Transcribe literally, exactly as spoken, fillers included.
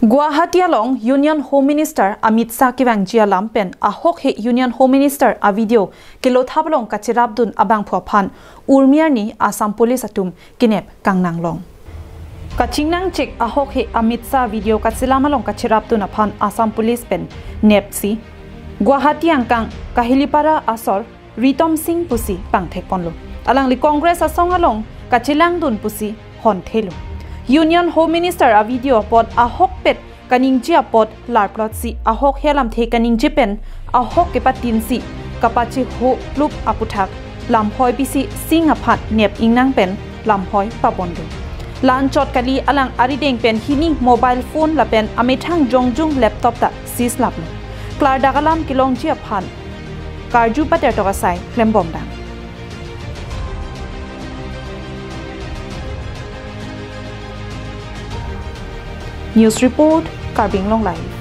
Guwahati along Union Home Minister Amit Shah kevangji alam pen ahok he Union Home Minister a video kelothap along kacherapdun abangphu aphan Urmi arni Assam Police atum kenep kangnang long. Kachingnang chek ahok he Amit Shah video kachelam along kacherapdun aphan Assam Police pen nepsi Guwahati angkang Kahilipara asor Ritom Singh pusi pangthek ponlo. Alangli Congress asong along kachelangdun pusi honthelo. Union Home Minister a video apot ahokpet kaningje apot larplotsi ahok he alamthe kaningje pen ahok kepatinsi kapacheho plup aputhak lamhoi pisi Singh aphan nep ingnang pen lamhoi pabonlo. La-anchot kali, alang arideng pen hini mobile phone lapen amethang jongjung laptop ta seize laplo. Klardak alam kelongji aphan karju patertok asai klembomdang. News report, Karbi Anglong Live.